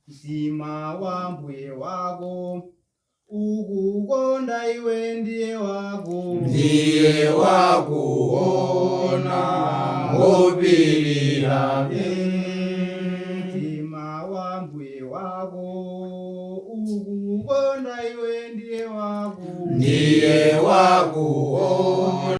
Mtima wa mbuye wako ukukonda iwe ndiye wako, Ndiye wakuona ngopirira. Mtima wa mbuye wako ukukonda iwe ndiye wako, Ndiye wakuona.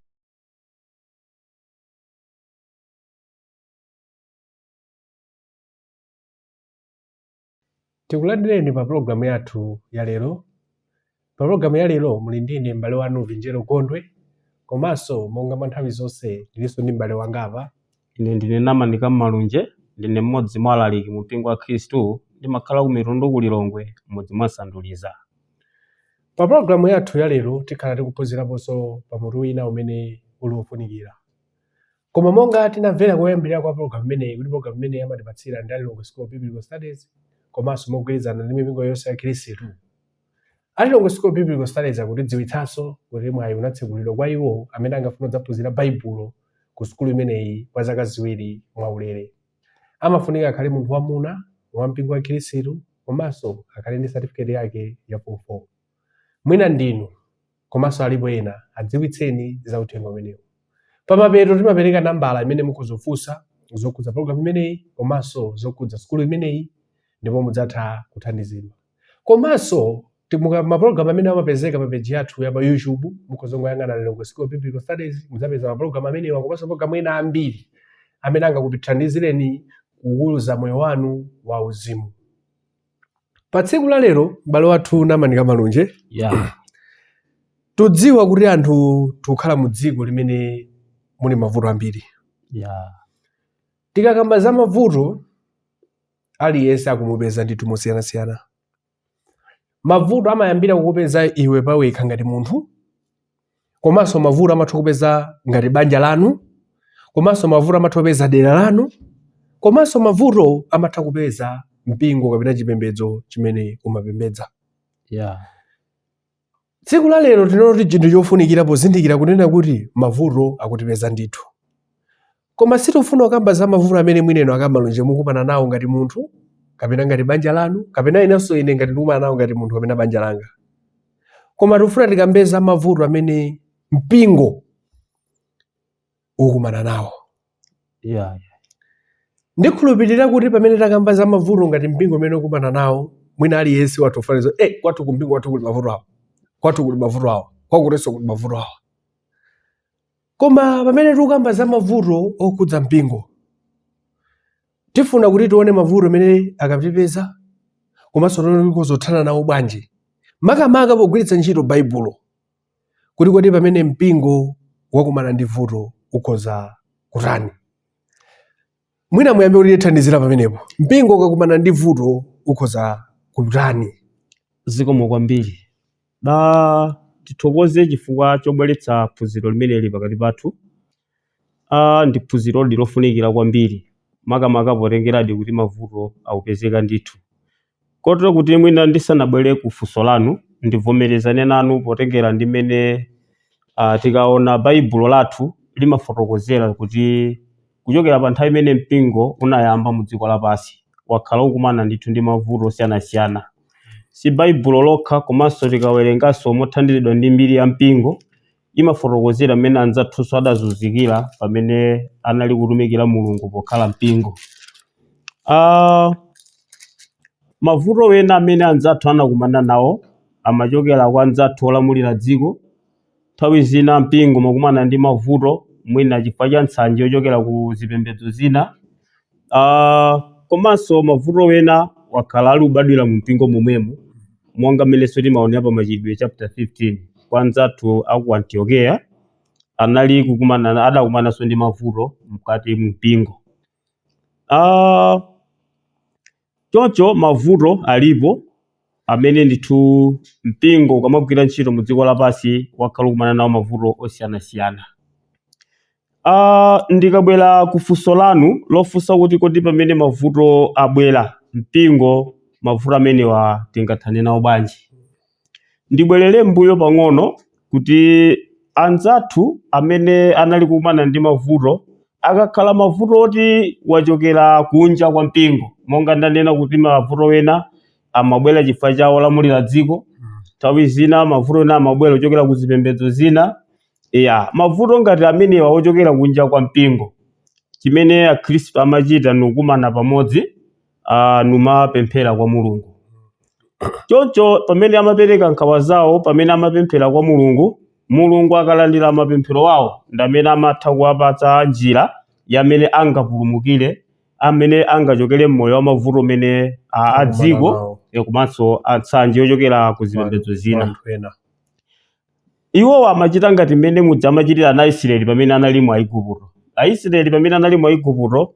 Tikulandireni pa pulogalamu yathu ya lero. Pa pulogalamu ya lero muli ndine m'bale wanu Vinjero Gondwe, komanso monga mwa nthawi zonse ndilinso ndi m'bale wanga apa. Ine ndine Namanika Malunje, ndine mmodzi mwa alaliki mu mpingo wa Khristu, ndimakhala ku Mitundu ku Lilongwe, mmudzi mwa Sanduliza. Pa pulogalamu yathu ya lero tikhala tikuphunziraponso pa mutu wina umene uli wofunikira. Koma monga tinamvera koyambirira kwa pulogalamu imeneyi kuti pulogalamu imeneyi amatipatsira ndi a Lilongwe School of Biblical Studies komanso mogwirizana ndi mipingo yonse ya Khristu. A Lilongwe School of Biblical Studies akutidziwitsanso kuti mwayi unatsekulidwa kwa iwo amene angafune kudzaphunzira Baibulo ku sukulu imeneyi kwa zaka 2 mwaulere. Amafunika akhale munthu wamuna wa mpingo wa Khristu komanso akhale ndi certificate yake ya form 4. Mwina ndinu komanso alipo ena, adziwitseni za uthenga umenewu. Pamapeto timapereka nambala imene mukhoza kufunsa zokhudza pologalamu imeneyi komanso zokhudza sukulu imeneyi ndipo mudzatha kuthandizidwa. Komanso mapologalamu amene amapezeka pa peji yathu ya pa YouTube, mukhoza kungoyang'ana Lilongwe School of Biblical Studies, mudzapeza mapologalamu amenewa komanso mapologalamu ena ambiri amene angakuthandizireni kukuza moyo wanu wa uzimu. Pa tsiku la lero, m'bale wathu Namanika Malunje, tudziwa kuti anthu tikukhala mu dziko limene muli mavuto ambiri. Tikakamba za mavuto, aliyense akumupeza ndithu mosiyanasiyana. Mavuto amayambira kukupeza iwe pawekha ngati munthu, komanso mavuto amatha kupeza ngati banja lanu, komanso mavuto amatha kupeza dera lanu, komanso mavuto amatha kupeza mpingo kapena chipembedzo chimene umapembedza. Tsiku la lero tinaona kuti chinthu chofunikira pozindikira kunena kuti mavuto akutipeza ndithu, koma sitikufuna kukamba za mavuto amene mwina inu a Kamalunje mukumana nawo ngati munthu kapena ngati banja lanu kapena inenso ine ngati ndikumana nawo ngati munthu kapena banja langa, koma tikufuna tikambe za mavuto amene mpingo ukukumana nawo. Ndikhulupirira kuti pamene takamba za mavuto ngati mpingo umene ukumana nawo, mwina aliyense wathu ufanizo, kwathu kumpingo wathu kuli mavuto awa, kwathu kuli mavuto awa, kwakutinso kuli mavuto awa. Koma pamene tikukamba za mavuto okhudza mpingo, tifuna kuti tione mavuto amene akatipeza komanso tione kuti tikhoza nawo bwanji, makamaka pogwiritsa ntchito Baibulo, kuti kodi pamene mpingo wakumana ndi vuto ukhoza kutani. Mwina muyambe kutithandizira pamenepo, mpingo ukakumana ndi vuto ukhoza kutani? Zikomo kwambiri. Da tithokoze chifukwa chobweretsa phunziro limeneli pakati pathu. Ndi phunziro lofunikira kwambiri, makamaka potengeradi kuti mavuto akupezeka ndithu. Kotero kuti mwina ndisanabwere ku funso lanu, ndivomerezane nanu potengera ndi mmene tikaona Baibulo lathu limafotokozera kuti kuchokera pa nthawi imene mpingo unayamba mu dziko lapansi wakhala ukumana ndithu ndi mavuto osiyanasiyana. Si Baibulo lokha, komanso tikawerenganso mothandizidwa ndi mbiri ya mpingo imafotokozera mmene anzathunso adazunzikira pamene anali kutumikira Mulungu pokhala mpingo. Mavuto wena amene anzathu anakumana nawo amachokera kwa anzathu olamulira dziko. Nthawi zina mpingo umakumana ndi mavuto mwina chifukwa cha nsanje yochokera ku zipembedzo zina. Komanso mavuto wena wakhala ali kubadwira mu mpingo momwemo, monga mmenenso timaonera pa Machitidwe chapter 15 kwa anzathu aku Antiokeya anali kukumana, adakumananso ndi mavuto mkati mu mpingo. Choncho mavuto alipo amene ndithu mpingo ukamagwira ntchito mu dziko lapansi wakhala ukumana nawo mavuto osiyanasiyana. Ndikabwera ku funso lanu lofunsa kuti kodi pamene mavuto abwera mpingo mavuto amenewa tingathane nawo bwanji, ndibwerere mbuyo pang'ono kuti anzathu amene anali kukumana ndi mavuto akakhala mavuto oti wachokera kunja kwa mpingo, Monga ndanena kuti mavuto ena amabwera chifukwa cha olamulira dziko, nthawi zina mavuto ena amabwera ochokera ku zipembedzo zina. Ya, mavuto ngati amenewa ochokera kunja kwa mpingo, chimene akhristu amachita nikukumana pamodzi, numapemphera kwa Mulungu. Choncho pamene amapereka nkhawa zawo, pamene amapemphera kwa Mulungu, Mulungu akalandira mapemphero awo ndi amene amatha kuwapatsa njira yamene angapulumukire, amene angachokere mmoyo wa mavuto amene a dziko nawo. Komanso ansanje yochokera ku zipembedzo zina. Anthu ena. Iwowo amachita ngati mmene muja amachitira ana Aisraeli pamene anali mu Aigupto. Aisraeli pamene anali mu Aigupto,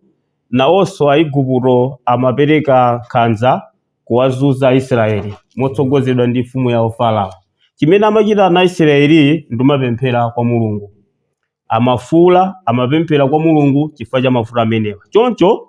nawonso Aigupto amapereka nkhanza kuwazunza Aisraeli motsogozedwa ndi mfumu yawo Farao. Chimene amachita ana Aisraeli ndimapemphera kwa Mulungu, amafuula, amapemphera kwa Mulungu chifukwa cha mavuto amenewa. Choncho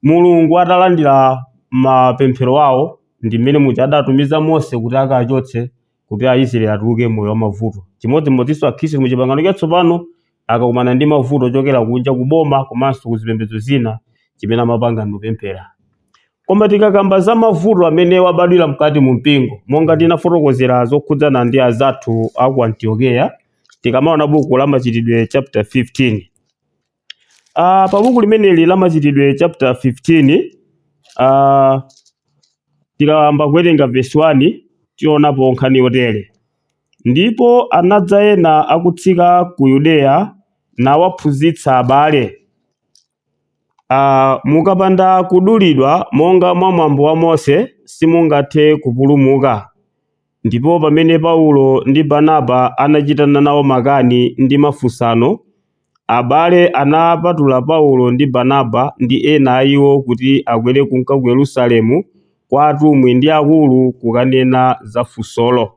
Mulungu atalandira mapemphero awo, ndi mmene muja adatumiza Mose kuti akachotse, kuti Aisraeli atuluke moyo wa mavuto. Chimodzimodzinso akhristu mu Chipangano Chatsopano akakumana ndi mavuto ochokera kunja kuboma komanso ku zipembedzo zina, chimene amapanga ndikupemphera. Koma tikakamba za mavuto amene wabadwira mkati mu mpingo, monga tinafotokozera zokhudzana ndi azathu aku Antiokeya, tikamaona buku la Machitidwe chapter 15, pa buku limeneli la Machitidwe chapter 15, tikayamba kuwerenga verse 1, tionapo nkhani yotere: "Ndipo anadza ena akutsika ku Yudeya nawaphunzitsa abale, mukapanda kudulidwa monga mwa mwambo wa Mose simungathe kupulumuka. Ndipo pamene Paulo ndi Barnaba anachitana nawo makani ndi mafunsano, abale anapatula Paulo ndi Barnaba ndi ena a iwo kuti akwere kunka ku Yerusalemu kwa atumwi ndi akulu kukanena za funsolo."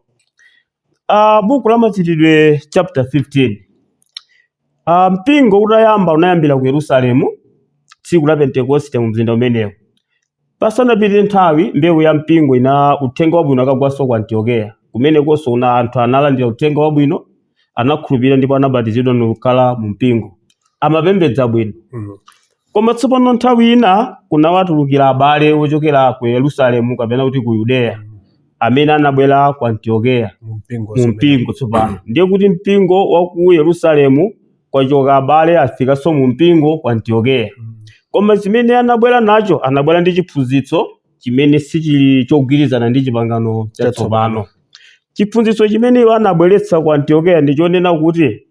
Buku la Machitidwe chapter 15, mpingo utayamba unayambira ku Yerusalemu tsiku la Pentekoste mu mzinda umenewo. Pasanapite nthawi, mbewu ya mpingo ina, uthenga wabwino akagwanso ku Antiokeya. Kumenekonso una anthu analandira uthenga wabwino, anakhulupirira ndipo anabatizidwa nikukhala mu mpingo, amapembedza bwino. Koma tsopano nthawi ina kunawatulukira abale ochokera ku Yerusalemu kapena kuti ku Yudeya amene anabwera ku Antiokeya. Mu mpingo. Mu mpingo tsopano, ndiye kuti mpingo wa ku Yerusalemu kwachoka abale, afikanso mu mpingo ku Antiokeya. Koma chimene anabwera nacho, anabwera ndi chiphunzitso chimene sichili chogwirizana ndi Chipangano Chatsopano. Chiphunzitso chimene iwo anabweretsa ku Antiokeya ndi chonena kuti,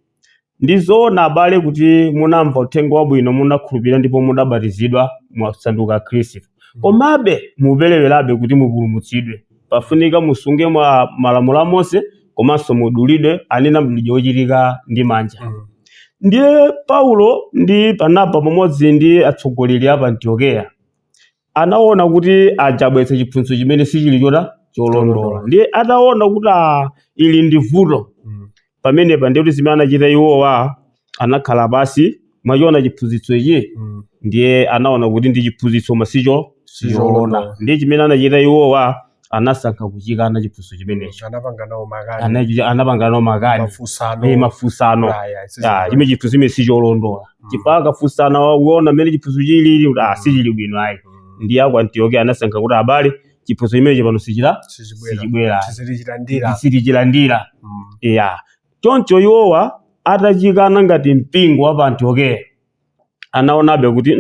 ndi zoona abale kuti munamva uthenga wabwino, munakhulupirira ndipo mudabatizidwa, mwasanduka Khristu, komabe muperewerabe kuti mupulumutsidwe. Pafunika musunge mwa malamulo a Mose komanso mudulidwe, anena mdulidwe wochitika ndi manja. Ndiye Paulo ndi Barnaba pamodzi ndi atsogoleri a pa Antiokeya anaona kuti ajabwetsa chiphunzitso chimene sichili chota cholondola. Ndiye ataona kuti ili ndi vuto, pamenepa ndiye kuti zimene anachita iwowa, anakhala pasi, mwachiona chiphunzitso ichi, ndiye anaona kuti ndi chiphunzitso koma sicho Sicholondola. Ndiye chimene anachita iwowa, anasankha kuchikana chiphunzitso chimenecho. Anapanga nawo makani. Anapanga nawo makani. Mafunsano. Mafunsano. Aya, Chimene chiphunzitso chimene sicholondola, chifukwa akafunsana uona mmene chiphunzitso chilili kuti sichili bwino ayi. Ndiye aku Antiokeya anasankha kuti, abale, chiphunzitso chimenechi pano sichila Sichibwera. Sichibwera. Tisilichilandira. Sitichilandira. Ya, choncho iwowa atachikana ngati mpingo wa pa Antiokeya, anaonabe kuti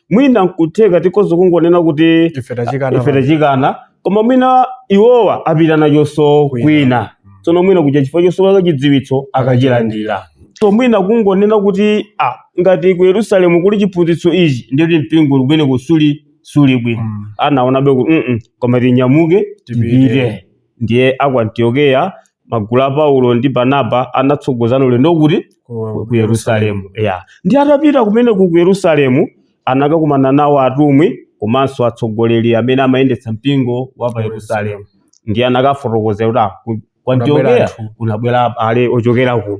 mwina nkutheka tikhoza kungonena kuti ife tachikana. Ife tachikana, koma mwina iwowa apita nachonso Kwina. kwina. Tsono mwina kuja chifukwa chosowa chidziwitso akachilandira. So mwina kungonena kuti ngati ku Yerusalemu kuli chiphunzitso ichi, ndiyoti mpingo kumene kusuli suli bwino. Anaonabe kuti koma tinyamuke Tipite. tipite. Ndiye aku Antiokeya, magulu a Paulo ndi Barnaba anatsogozana ulendo kuti ku Yerusalemu. Ya, ndi atapita kumene ku Yerusalemu, anakakumana nawo atumwi komanso atsogoleri amene amayendetsa mpingo wa pa Yerusalemu. Ndiye anakafotokozera kuti ku Kunabwera Antiokeya anthu. kunabwera abale ochokera kuno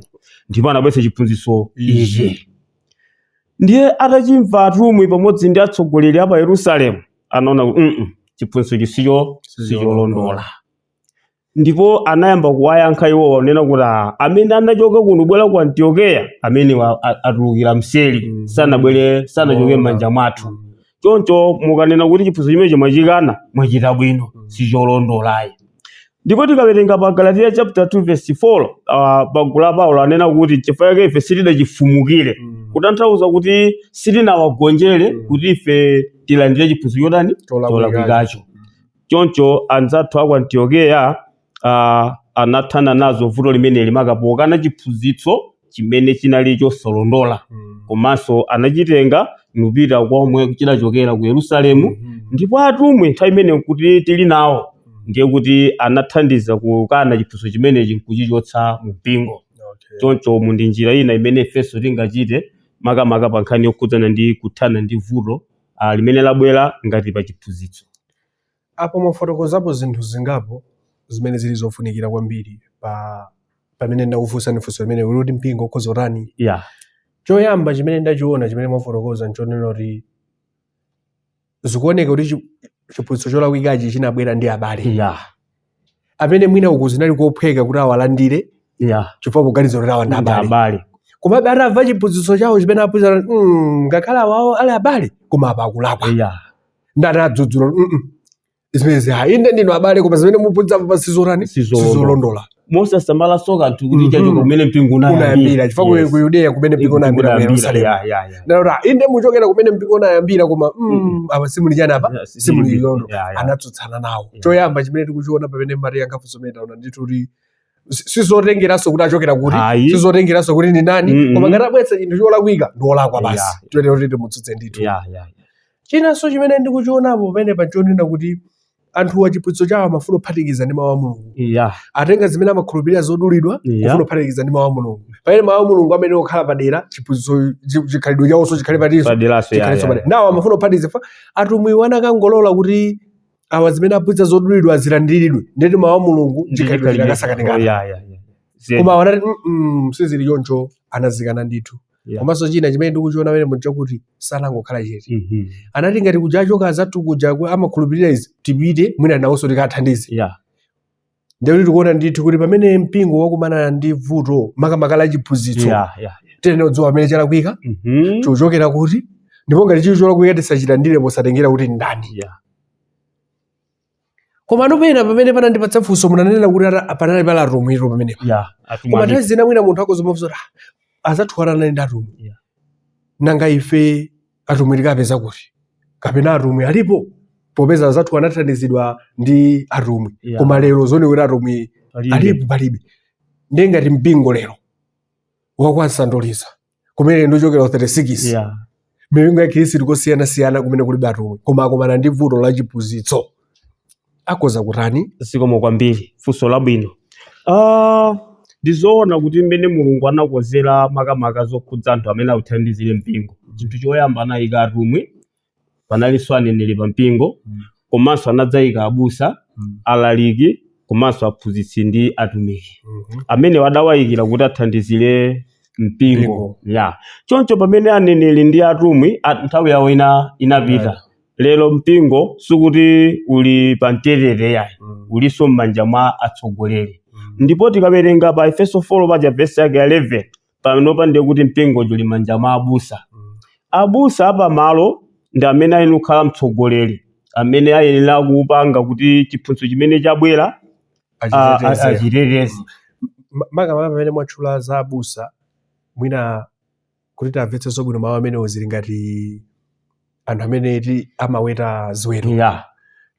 ndipo anabweretsa chiphunzitso ichi. Ndiye atachimva atumwi pamodzi ndi atsogoleri a pa Yerusalemu, anaona kuti chiphunzitso chisicho sicholondola, ndipo anayamba kuwayankha iwowa unena kuti, amene anachoka kuno kubwera ku Antiokeya amene atulukira mseri, sanabwere, sanachoke m'manja mwathu. Choncho mukanena kuti chiphunzitso chimenecho mwachikana, mwachita bwino, sicholondolayi. Ndipo tikawerenga pa Galatiya chapter 2 verse 4, pagulu la Paulo anena kuti chifukwa chake ife sitidachifumukire, kutanthauza kuti sitinawagonjere kuti ife tilandire chiphunzitso chotani? Cholakwikacho. Choncho anzathu aku Antiokeya anathana nazo vuto limeneli maka pokana chiphunzitso chimene chinali chosalondola, komanso anachitenga nupita komwe chidachokera ku Yerusalemu. Ndipo atumwi nthawi imene kuti tili nawo, ndiye kuti anathandiza kukana chiphunzitso chimenechi nkuchichotsa mu mpingo. Choncho mu ndi njira ina imene ifenso tingachite makamaka pa nkhani yokhudzana ndi kuthana ndi vuto limene labwera ngati pa chiphunzitso. Apo mwafotokozapo zinthu zingapo zimene zili zofunikira kwambiri pa pamene ndakufunsani funso limene kuti mpingo ukhoza utani. Choyamba chimene ndachiona chimene mwafotokoza nchonena kuti zikuoneka kuti chiphunzitso cholakwikachi chinabwera ndi abale amene mwina uku zinali kophweka kuti awalandire chifukwa poganiza kuti awa ndi ndi abale. Abale. Komabe atamva chiphunzitso chawo chimene aphunzitsa, ngakhale awawo ali abale, koma apa akulakwa. Ndati adzudzula, zimenezi ha, inde ndinu abale, koma zimene muphunzitsa apa sizotani? Sizolondola. Sizolondola. Mosasamalanso kanthu kuti chachoka kumene mpingo unayambira, chifukwa Yes. ku Yudeya kumene mpingo unayambira, ku Yerusalemu. Ndalota inde muchokera kumene mpingo unayambira, koma apa simuli chani apa? Simuli yondo. Anatsutsana nawo. Choyamba chimene tikuchiona pamene Mariya funso imene taona ndithu kuti sizotengeranso kuti achokera kuti, Ayi. sizotengeranso kuti ndi ndani, koma ngati abweretsa chinthu cholakwika, ndi olakwa basi. Tiyenera kuti timutsutse ndithu. Chinanso chimene ndikuchionapo pamene pachonena kuti anthuwa chiphunzitso chawo amafuna kuphatikiza ndi mawu a Mulungu. Atenga zimene amakhulupirira zodulidwa, kufuna kuphatikiza ndi mawu a Mulungu, pamene mawu a Mulungu amene okhala padera, chiphunzitso chikhalidwe chawonso chikhale patinso? Paderaso. Chikhalenso padera. Nawo amafuna kuphatikiza fa atumwiwo anakangolola kuti awa zimene aphunzitsa zodulidwa zilandiridwe, ndeti mawu a Mulungu chikhalidwe chikasakanikana. Koma awa anati, sizili choncho," anazikana ndithu. Komanso china chimene ndikuchiona pamene nchakuti sanangokhala chete. Anati ngati kuja achoka azathu kuja amakhulupirira izi, tipite mwina nawonso tikathandize. Ndikuti tikuona ndithu kuti pamene mpingo wakumana ndi vuto makamaka la chiphunzitso, tiyenera kudziwa pamene chalakwika, chochokera kuti, ndipo ngati chili cholakwika tisachilandire posatengera kuti ndani. Koma pena pamene panandipatsa funso, munanena kuti panali pala atumwiro pamenepa. Koma nthawi zina mwina munthu akozomafunsa kuti, "Ah, azathu anali ndi atumwi, nanga ife atumwi tikapeza kuti? Kapena atumwi alipo?" Popeza azathu anathandizidwa ndi atumwi, koma lero zone kuti atumwi Palibe. alipo palibe. Ndiye ngati mpingo lero wakwansandoliza kumene ndiochokera ku 36, mipingo ya Khristu kosiyanasiyana kumene kulibe atumwi, koma akumana ndi vuto la chiphunzitso, akhoza kutani? Zikomo kwambiri, funso labwino. Ndizoona kuti mmene Mulungu anakonzera makamaka zokhudza anthu amene akuthandizire mpingo, chinthu choyamba anayika atumwi, panalinso aneneri pa mpingo, komanso anadzayika abusa, alaliki, komanso aphunzitsi ndi atumiki amene adawayikira kuti athandizire mpingo. Mpingo. Ya, choncho pamene aneneri ndi atumwi nthawi yawo inapita, lero mpingo sikuti uli pa mtetete yayi, ulinso m'manja mwa atsogoleri. Ndipo tikawerenga pa Efeso 4 paja, vesi yake ya 11, panopa ndiye kuti mpingo uli m'manja mwa abusa. Abusa apamalo ndi amene ayenera kukhala mtsogoleri amene ayenera kupanga kuti chiphunzitso chimene chabwera Achiteteze. Achiteteze. Makamaka pamene mwatchula za abusa, mwina kuti tamvetse bwino mawu amenewo, zili ngati anthu amene ti amaweta ziweto.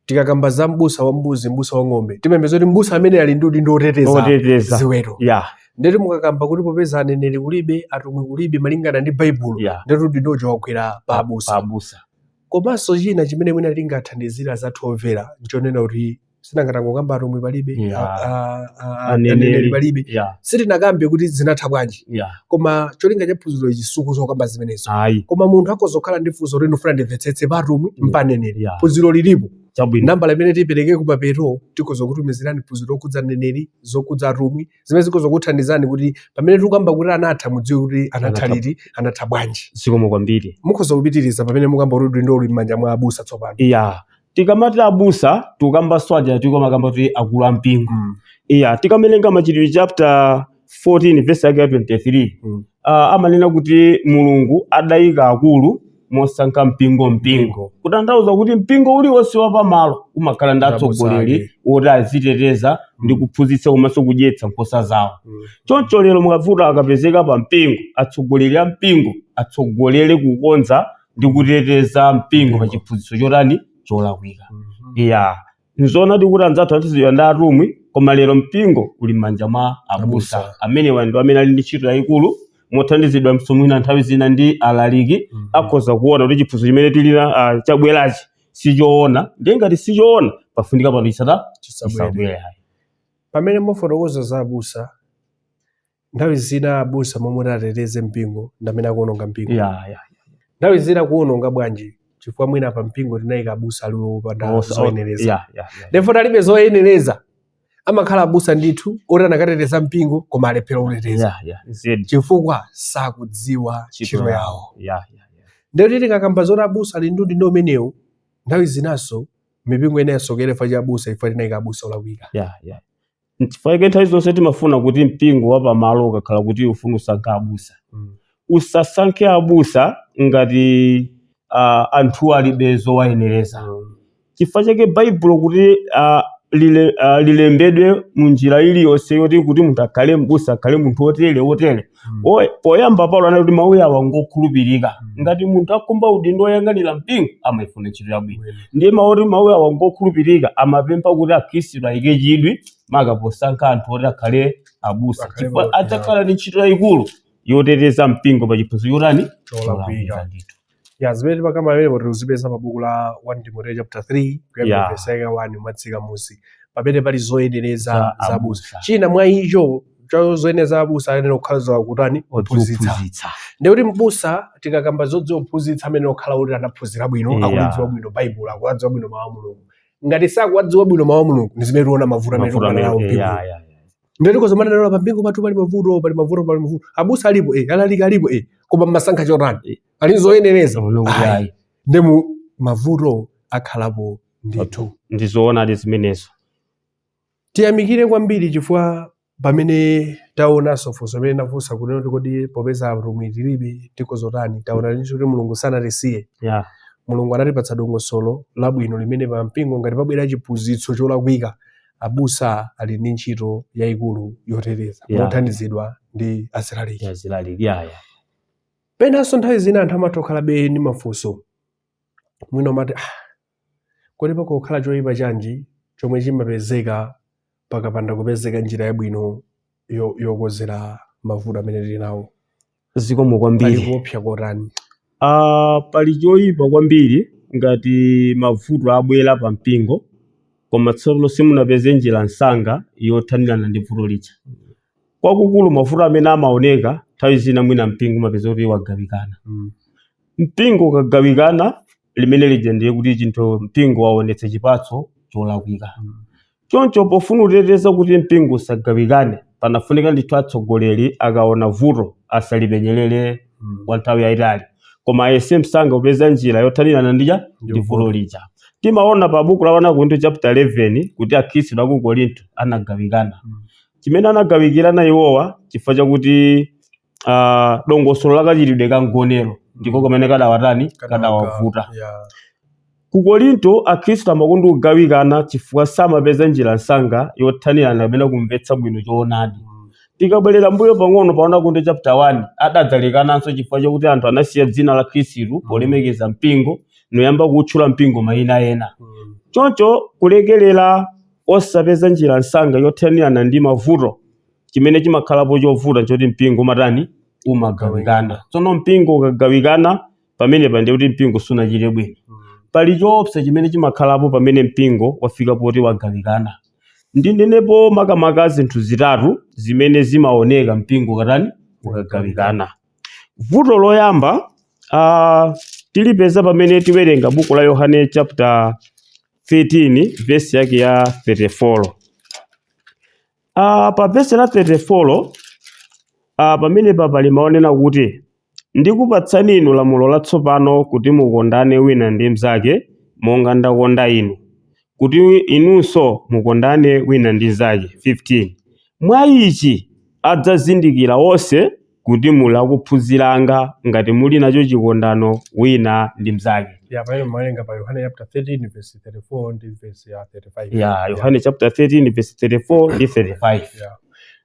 Tikakamba za mbusa wa mbuzi, mbusa wa ng'ombe, timapeza kuti mbusa amene ali ndi udindo oteteza oteteza ziweto. Ndeti mukakamba kuti popeza aneneri kulibe, atumwi kulibe malingana ndi Baibulo, ndeti udindo uja wagwera pa abusa. Pa abusa. Komanso china chimene mwina tingathandizira zathu omvera nchonena kuti sinangatangokamba atumwi palibe, aneneri. Aneneri palibe, sitinakambe kuti zinatha bwanji. Koma cholinga cha phunziro ichi sikuzokamba zimenezo. Ayi. Koma munthu akozokhala ndi funso kuti ndifuna ndimvetsetse pa atumwi, mpaneneri, phunziro lilipo. Chabwino. Nambala imene tipereke kumapeto, tikhoza kutumizirani phunziro lokhudza aneneri, zokhudza atumwi, zimene zikhoza kuthandizani kuti pamene tikukamba kuti anatha, mudziwe kuti anatha Anatha. liti, anatha bwanji. Zikomo kwambiri. Mukhoza kupitiriza pamene mukamba kuti udindo uli m'manja mwa abusa tsopano. Ya, tikamati abusa tikambanso aja tikamakamba kuti akulu ampingo. Iya, tikawerenga Machitidwe chapter 14 verse yake ya 23, amanena kuti Mulungu adayika akulu. mosankha mpingo mpingo, Mpingo. Kutanthauza kuti mpingo uliwonse wapamalo umakhala ndi Abusa atsogoleri ake. oti aziteteza ndi kuphunzitsa komanso kudyetsa nkhosa zawo. Choncho lero mukavuta akapezeka pa mpingo, atsogoleri a mpingo atsogolere kukonza ndi kuteteza mpingo pa chiphunzitso chotani? Cholakwika. Ya, nzoona kuti anzathu anatizidwa ndi atumwi, koma lero mpingo uli m'manja mwa abusa. Abusa. Amenewa ndi amene ali ndi ntchito yayikulu, mothandizidwa mwina nthawi zina ndi alaliki. Akhoza kuona kuti chiphunzitso chimene tilina chabwerachi sichoona, ndiye ngati sichoona pafunika pano chisata Chisabwere. chisabwere. Pamene mufotokoza za abusa, nthawi zina abusa momwe ateteze mpingo ndi amene akuononga mpingo. Ya. Nthawi zina kuononga bwanji? Chifukwa mwina pa mpingo tinayika abusa ali wopanda zoyenereza. Ya. Therefore alibe zoyenereza, amakhala abusa ndithu oti anakateteza mpingo, koma alephera kuteteza Ya, zedi. chifukwa sakudziwa ntchito yawo. Ya. Ndekuti tikakamba zoti abusa ali ndi udindo umenewu, nthawi zinanso mipingo ina yasokera chifukwa cha abusa, chifukwa tinayika abusa olakwika. Ya, nchifukwa chake nthawi zonse timafuna kuti mpingo wapamalo ukakhala kuti ufuna usankha abusa, usasankhe abusa ngati anthu alibe zowayenereza. Chifukwa chake Baibulo kuti lilembedwe munjira iliyonse yoti kuti munthu akhale mbusa, akhale munthu wotere wotere. Poyamba Paulo anati kuti mawu awa ngokhulupirika. Ngati munthu akhumba udindo woyang'anira mpingo, amayifuna ntchito yabwino. Ndiye mawu mawu awa ngokhulupirika amapempha kuti akhristu ayike chidwi maka posankha anthu oti akhale abusa, Akhale chifukwa adzakhala ndi ntchito yayikulu yoteteza mpingo pa chiphunzitso chotani? Cholakwika. Ndithu. Ya, zimene timakamba pamenepo tikuzipeza pa buku la 1 Timoteyo chapter 3 kuyambira verse yake 1 umatsika musi, pamene pali zoyenereza Za za abusa. abusa. China mwa icho cha zoyenereza za abusa, ayenera kukhala zakutani? Kuphunzitsa. Odziphunzitsa. Ndikuti mbusa, tikakamba zodziwa kuphunzitsa, amene okhala kuti anaphunzira bwino, akulidziwa bwino Baibulo, akuwadziwa bwino mawu a Mulungu. Ngati sakuwadziwa bwino mawu a Mulungu, ndi zimene tiona mavuto amene Mavuto tikumana nawo amene mpingo. Ya. Ndeti kozomanena pa mpingo pathu pali mavuto, pali mavuto, pali mavuto. Abusa alipo, alaliki alipo, koma mmasankha chotani? Ali zoyenereza? Mulungu. Ayi. Ayi. Ndemu mavuto akhalapo ndithu. Ndizoonadi zimenezo. Tiyamikire kwambiri chifukwa pamene taonanso funso limene nafunsa kunena kuti kodi popeza atumwi tilibe tikozotani, taona ndithu kuti Mulungu sanatisiye. Mulungu anatipatsa dongosolo labwino limene pa mpingo ngati pabwera chiphunzitso cholakwika, abusa ali ndi ntchito yayikulu yoteteza mothandizidwa ndi azilaliki. Azilaliki, ya. Penanso nthawi zina anthu amatha kukhalabe ndi mafunso, mwina umati, ah, kodi pakukhala choyipa chanji chomwe chimapezeka pakapanda kupezeka njira yabwino yokonzera mavuto amene tili nawo? Zikomo Pali kwambiri. kuopsa kotani? Pali choyipa kwambiri ngati mavuto abwera pa mpingo, koma tsono simunapeze njira msanga yothanirana ndi vuto lija. Kwakukulu mavuto amene amaoneka, nthawi zina mwina mpingo umapeza kuti wagawikana. Mpingo ukagawikana, limene lija ndiye kuti chinthu mpingo waonetsa chipatso cholakwika. Choncho pofuna kuteteza kuti mpingo usagawikane, panafunika ndithu atsogoleri akaona vuto asalipenyerere kwa nthawi yayitali, koma ayese msanga kupeza njira yothanirana ndija ndi vuto lija. Timaona pa buku la 1 Korinto chapter 11 kuti akhristu aku Korinto anagawikana. Chimene anagawikirana iwowa, chifukwa chakuti dongosolo lakachitidwe ka mgonero ndiko kamene kadawatani? Kadawavuta. Ku Korinto akhristu amakonda kugawikana chifukwa samapeza njira msanga yothanirana kapena kumvetsa bwino choonadi. Tikabwerera mbuyo pang'ono pa 1 Korinto chapter 1, adadzalekananso chifukwa chakuti anthu anasiya dzina la Khristu polemekeza mpingo, noyamba kutchula mpingo mayina ena. Choncho kulekelera osapeza njira msanga yothanirana ndi mavuto, chimene chimakhalapo chovuta nchoti mpingo umatani? Umagawikana. Tsono mpingo ukagawikana, pamenepa ndiye kuti mpingo sunachite bwino. Pali choopsa chimene chimakhalapo pamene mpingo wafika poti wagawikana. Ndinenepo makamaka zinthu zitatu zimene zimaoneka mpingo ukatani? Ukagawikana. Vuto loyamba tilipeza pamene tiwerenga buku la Yohane chapter 13 verse yake ya 34. Pa verse la 34, pamenepa pali maonena kuti, "Ndikupatsani inu lamulo latsopano, kuti mukondane wina ndi mnzake, monga ndakonda inu, kuti inunso mukondane wina ndi mnzake." 15, "Mwa ichi adzazindikira onse kuti muli akuphunzira anga ngati muli nacho chikondano wina ndi mnzake. Ya, pamene mawerenga pa Yohane chapter 13 verse 34 ndi verse ya 35. Ya, Yohane chapter 13 verse 34 ndi 35. Yeah.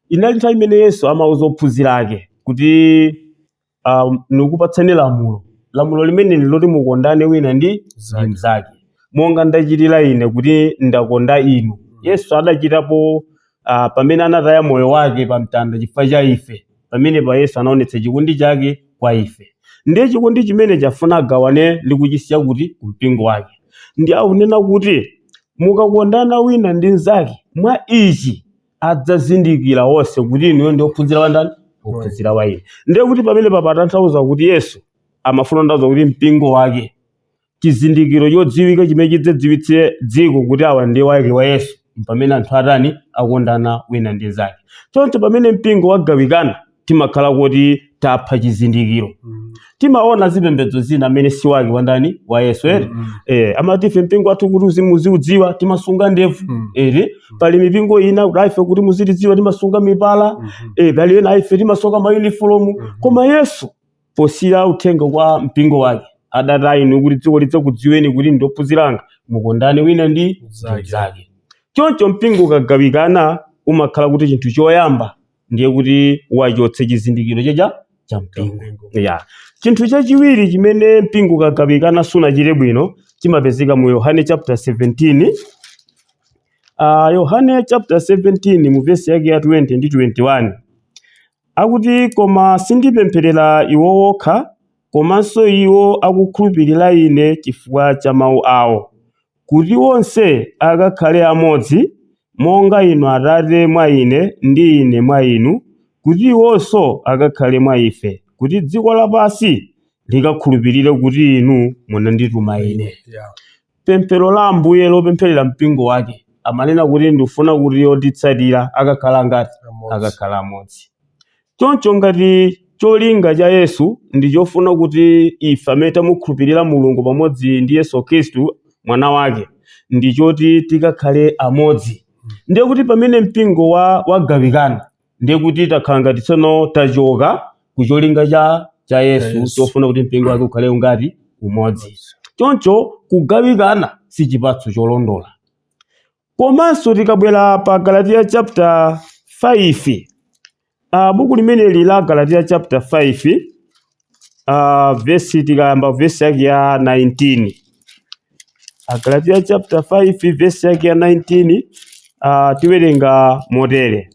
Inali nthawi imene Yesu amauza ophunzira ake kuti ndikupatsani lamulo, lamulo limene loti mukondane wina ndi Mnzake. mnzake, monga ndachitira ine kuti ndakonda inu. Yesu adachitapo pamene anataya moyo wake pa mtanda chifukwa cha ife. Pamene pa Yesu anaonetsa chikondi chake kwa ife, ndiye chikondi chimene chafuna agawane ndi kuchisiya kuti kumpingo wake. Ndi akunena kuti mukakondana wina ndi mnzake, mwa ichi adzazindikira onse kuti inuyo ndi ophunzira wa ndani? Ophunzira wa ine. Ndiye kuti pamene papatanthauza kuti Yesu amafuna kutanthauza kuti mpingo wake, chizindikiro chodziwika chimene chidzadziwitse dziko kuti awa ndi wake wa Yesu, pamene anthu atani? Akondana wina ndi mnzake. Choncho pamene mpingo wagawikana, timakhala kuti tapha chizindikiro. Timaona zipembedzo zina amene si wake wa ndani? Wa Yesu, ere? Amati ife mpingo wathu kuti muziudziwa timasunga ndevu. Ere, pali mipingo ina kuti ife kuti muzitidziwa timasunga mipala. Pali ena ife timasoka mayunifomu. Koma Yesu posiya uthenga kwa mpingo wake adati, inu kuti dziko lidzakudziweni kuti ndi ophunzira anga mukondane wina ndi Mnzake. mnzake. Choncho mpingo ukagawikana umakhala kuti chinthu choyamba ndiye kuti wachotse chizindikiro chacha cha mpingo. Mpingo. Ya, chinthu chachiwiri chimene mpingo ukagawikana sunachite bwino chimapezeka mu Yohane chapter 17. Yohane chapter 17 mu vesi yake ya 20 ndi 21 akuti, koma sindipempherera iwo wokha, komanso iwo akukhulupirira ine chifukwa cha mawu awo, kuti onse akakhale amodzi, monga inu Atate mwa ine ndi ine mwa inu, kuti iwonso akakhale mwa ife, kuti dziko lapansi likakhulupirire kuti inu munandituma ine. Pemphero la Ambuye lopempherera mpingo wake amanena kuti ndifuna kuti otitsatira akakhala ngati Amodzi. Akakhala amodzi. Choncho ngati cholinga cha Yesu ndi chofuna kuti ife amene tamukhulupirira Mulungu pamodzi ndi Yesu Khristu mwana wake ndi choti tikakhale amodzi, ndiye kuti pamene mpingo wagawikana ndiye kuti takhala ngati tsono tachoka ku cholinga cha Yesu Yesu. chofuna kuti mpingo wake ukhale ngati umodzi. Choncho kugawikana si chipatso cholondola. Komanso tikabwera pa Galatiya chapter 5, buku limeneli la Galatiya chapter 5, vesi, tikayamba vesi yake ya 19, Galatiya chapter 5 vesi yake ya 19, tiwerenga motere: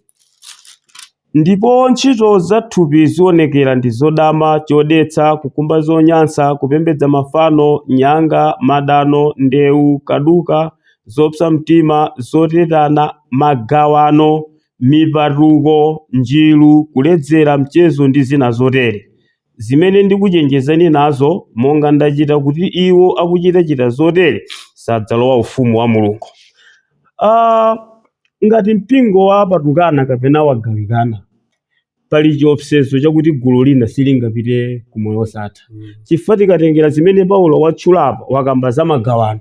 ndipo ntchito za thupi zionekera ndi zodama, chodetsa, kukumba zonyansa, kupembedza mafano, nyanga, madano, ndewu, kaduka, zopsa mtima, zotetana, magawano, mipatuko, njiru, kuledzera, mchezo ndi zina zotere, zimene ndikuchenjezani nazo, monga ndachita, kuti iwo akuchitachita zotere sadzalowa ufumu wa Mulungu. Ngati mpingo wapatukana kapena wagawikana, pali chiopsezo chakuti gulu lina silingapite ku moyo wosatha, chifukwa tikatengera zimene Paulo watchulapo, wakamba za magawano.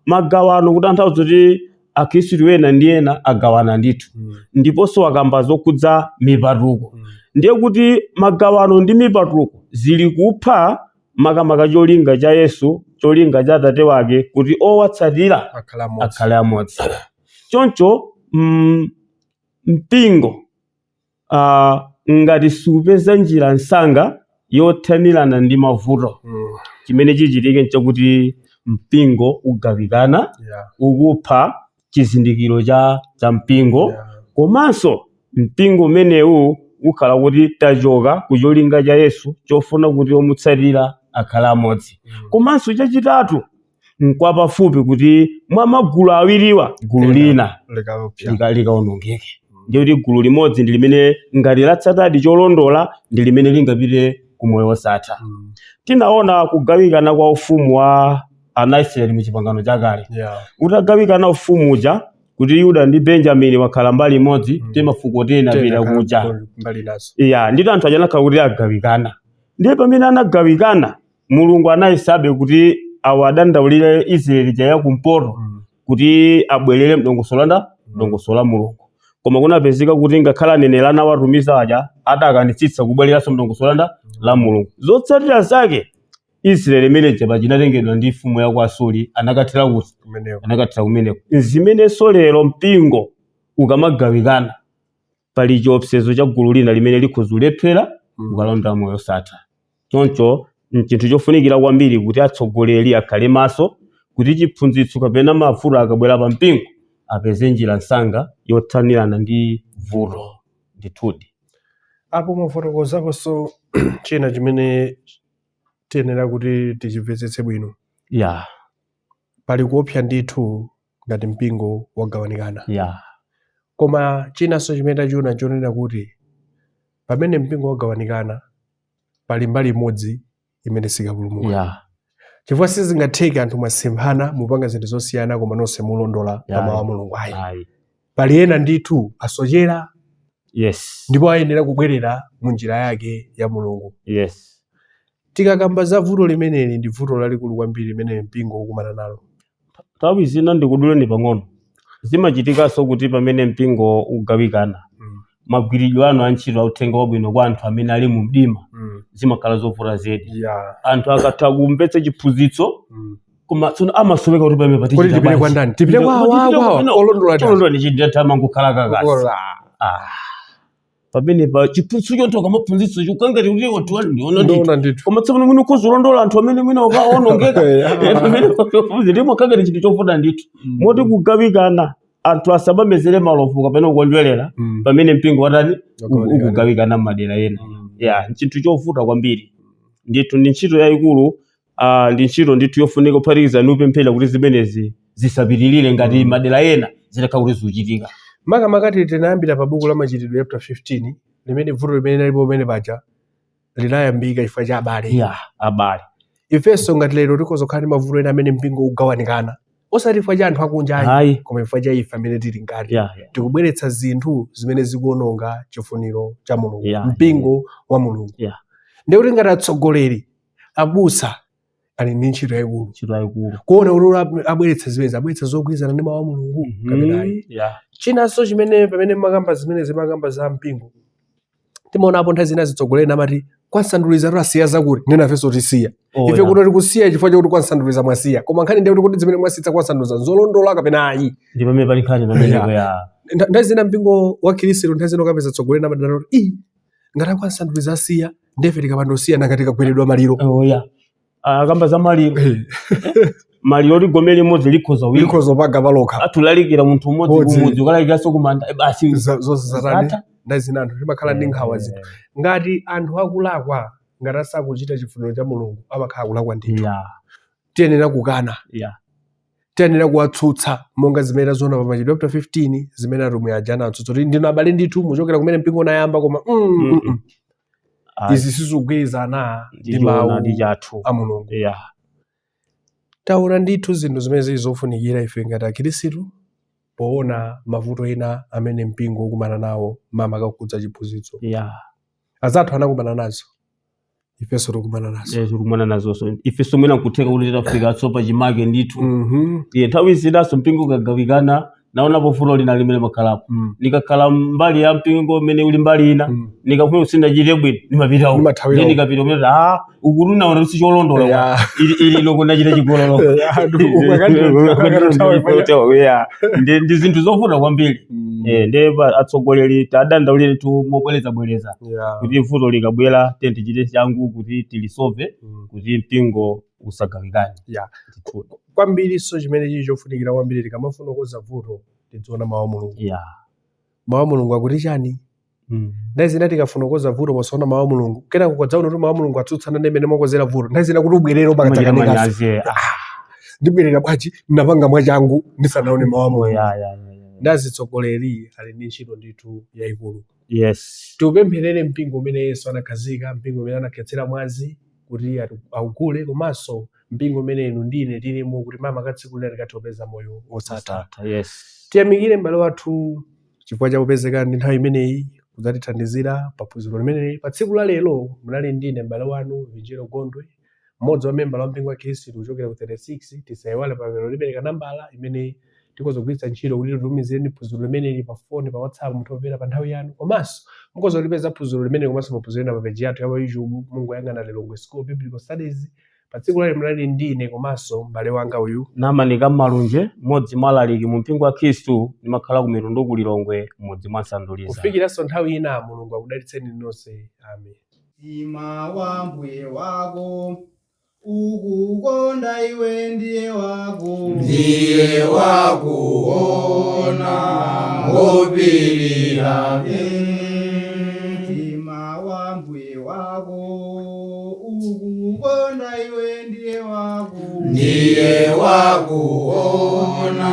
Magawano kutanthauza kuti akhristu ena ndi ena agawana ndithu. Ndiponso wakamba zokhudza mipatuko. Ndiye kuti magawano ndi mipatuko zili kupha makamaka cholinga cha Yesu, cholinga cha Atate wake kuti owatsatira akhala amodzi. Akhale amodzi. Choncho mpingo ngati supeza njira msanga yothanirana ndi mavuto, chimene chichitike nchakuti mpingo ugawikana, ukupha chizindikiro cha mpingo. Komanso mpingo umenewu ukhala kuti tachoka ku cholinga cha Yesu chofuna kuti omutsatira akhale amodzi. Komanso chachitatu, nkwapafupi kuti mwa magulu awiriwa gulu Ena lina likapsa. Likaonongeke. Ndiye kuti gulu limodzi ndi limene ngati latsatadi cholondola ndi limene lingapite ku moyo wosatha. Tinaona kugawikana kwa ufumu wa ana Israeli mu Chipangano Chakale. Utagawikana ufumu uja kuti Yuda ndi Benjamini wakhala mbali imodzi, mafuko 10 apita kuja mbali nazo. Iya, ndito anthu aja anakhala kuti agawikana. Ndiye pamene anagawikana, Mulungu anayesabe kuti awadandaulire Israeli ja yakumpoto kuti abwerere mdongosolo la Mulungu. Koma Koma kunapezeka kuti ngakhale aneneri anawatumiza aja adakanitsitsa kubwereranso mdongosolo la Mulungu. Zotsatira zake Israeli imeneja pachinatengedwa ndi mfumu ya ku Asuri anakathera kuti Kumeneko. Anakathera kumeneko. Zimenenso lero mpingo ukamagawikana pali chiopsezo cha gulu lina limene likhoza kulephera kukalonda moyo osatha. Choncho nchinthu chofunikira kwambiri kuti atsogoleri akhale maso kuti chiphunzitso kapena mavuto akabwera pa mpingo apeze njira msanga yothanirana ndi vuto ndithudi. Apo mwafotokozaponso china chimene tiyenera kuti tichimvetsetse bwino. Pali kuopsa ndithu ngati mpingo wagawanikana. Koma chinanso chimene tachiona nchonena kuti pamene mpingo wagawanikana pali mbali imodzi imene sikapulumuka. Chifukwa sizingatheke anthu mwasemphana, mupanga zinthu zosiyana, koma nonse mulondola pa mawu a Mulungu ayi. Ayi. Pali ena ndithu asochera ndipo ayenera kubwerera mu njira yake ya Mulungu. Tikakamba za vuto limeneli, ndi vuto lalikulu kwambiri limene mpingo ukukumana nalo. Nthawi zina, ndikuduleni pang'ono, zimachitikanso kuti pamene mpingo ugawikana, magwiridwe anu a ntchito a uthenga wabwino kwa anthu amene ali mu mdima zimakhala zovuta zedi. Anthu akatha kumvetsa chiphunzitso, koma tsono amasoweka kuti pamene Kuti tipite kwa ndani? Tipite kwa awa, kwa awa, olondola ndani? Olondola ndi chinthu amangokhala kakasi. Ah. Pamene pa chiphunzitso chonse akamaphunzitsa chikangati kuti wanthu ali ndiona ndithu. Ndiona ndithu. Koma tsopano mwina ukhoza ulondola anthu amene mwina ukaonongeka. Pamene ndimo kangati chinthu chovuta ndithu. Moti kugawikana, anthu asamamezere malovu kapena kukondwerera pamene mpingo watani? Wagawikana. Ukugawikana m'madera ena. Ya, nchinthu chovuta kwambiri ndithu, ndi ntchito yayikulu, ndi ntchito ndithu yofunika kuphatikiza ndi kupemphera kuti zimenezi zisapitirire ngati madera ena zitakhala kuti zikuchitika. Makamaka tinayambira pa buku la Machitidwe chapter 15, limene vuto limene linalipo pamene paja linayambika chifukwa cha abale. Ya, abale. Ifenso ngati lero tikhoza kukhala ndi mavuto ena amene mpingo ugawanikana, osati chifukwa cha anthu akunja ayi, Ayi. koma chifukwa cha ife amene tili mkati, ya tikubweretsa zinthu zimene zikuononga chifuniro cha Mulungu, mpingo wa Mulungu. Ndikuti ngati atsogoleri, abusa ali ndi ntchito yayikulu Ntchito yayikulu kuona kuti abweretsa zimenezi, abweretsa zogwirizana ndi mawu a Mulungu kapena ayi. Chinanso chimene pamene makamba zimene zimakamba za mpingo, timaonapo nthawi zina zitsogoleri amati kwansanduliza tasiya zakuti, ndinafenso tisiya. Ife kuno tikusiya chifukwa chakuti kwansanduliza mwasiya, koma nkhani ndiye kuti zimene mwasiyitsa kwansanduliza nzolondola kapena ayi? Ndi pamene pali nkhani pamenepo, ya. Nthawi zina mpingo wa Khristu, nthawi zina ukapeza tsogoleri amadana kuti ii, ngati akwansanduliza asiya, ndefe tikapandosiya nanga tikagweredwa maliro. Oh, ya. Akamba za maliro, maliro oti gome limodzi likhoza wina likhoza paga palokha. Atulalikira munthu umodzi Mmodzi. kumudzi, ukalalikiraso kumanda, basi. Zonse zatani? Zatha. Nthawi zina anthu timakhala ndi nkhawa zinthu ngati anthu akulakwa, ngati asakuchita chifuniro cha Mulungu, amakhala akulakwa ndithu. Tiyenera kukana, tiyenera kuwatsutsa, monga zimene taziona pa Machitidwe chapter 15, zimene atumwi aja anatsutsa kuti ndinu abale ndithu, muchokera kumene mpingo unayamba, koma Ayi, izi sizikugwirizana ndi ndi mawu choonadi chathu a Mulungu. Taona ndithu zinthu zimene zili zofunikira ife ngati akhristu poona mavuto ena amene mpingo ukumana nawo, makamaka kukhudza chiphunzitso. Azathu anakumana nazo, ifenso tikumana nazo. Tikumana nazonso ifenso, mwina nkutheka kuti titafika pa chimake ndithu. Iye nthawi zinaso mpingo ukagawikana, naonapo vuto lina limene makhalapo. Nikakhala mbali ya mpingo umene uli mbali ina, nikafuna sindachite bwino, nimapita uko. Nimathawira Ndiye uko. nikapita kumene, ah, uku tunaona kuti sicholondola, ili loko ndachita chigololo. Yeah. Ndi zinthu zovuta kwambiri. Ndi atsogoleri tadandaulire tu mobwereza bwereza kuti vuto likabwera tiye tichite changu kuti tilisolve, kuti mpingo usagawikane. Ndithu. Kwambiriso chimene chili chofunikira kwambiri, tikamafuna kukonza vuto tidziona mawu a Mulungu. Mawu a Mulungu akuti chani? Nthawi zina tikafuna kukonza vuto posaona mawu a Mulungu, kenako ukadzaona kuti mawu a Mulungu atsutsana ndi mmene mwakonzera vuto, nthawi zina kuti ubwerere Umachita umakadzakanekanso. manyazi, ah. Ndibwerera bwanji, ndinapanga mwachangu ndisanaone mawu a Mulungu? Ya. Ndi azitsogoleri ali ndi ntchito ndithu yayikulu. Tiupempherere mpingo umene Yesu anakhazika, mpingo umene anakhetsera mwazi kuti augule, komanso mpingo umene inu ndine tilimo, kuti mama tsiku lina tikathe kupeza moyo wosatha. Tiyamikire m'bale wathu chifukwa cha kupezeka ndi nthawi imeneyi kudzatithandizira pa phunziro limeneli pa tsiku la lero. Munali ndine m'bale wanu Vinjero Gondwe, mmodzi wa membala wa mpingo wa Khristu kuchokera ku 36. Tisayiwale pamene lipereka nambala imene Tikhoza kugwiritsa ntchito kuti titumizireni phunziro limeneli pa foni, pa WhatsApp, mutha pa nthawi yanu. Komanso mukhoza kulipeza phunziro limene komanso maphunziro ena pa page yathu ya pa YouTube, mungoyang'ana Lilongwe School of Biblical Studies. Pa tsiku lalero munali ndine komanso m'bale wanga uyu Namanika Malunje, mmodzi mwa alaliki mu mpingo wa Khristu, ndimakhala ku Mitundu ku Lilongwe, mmudzi mwa Nsanduliza. Kufikiranso nthawi ina, Mulungu akudalitseni nonse, amen. Mtima wa mbuye wako ukukonda iwe ndiye wako. Ndiye wakuona ngopirira. Mtima wa mbuye wako ukukonda iwe ndiye wako. Ndiye wakuona.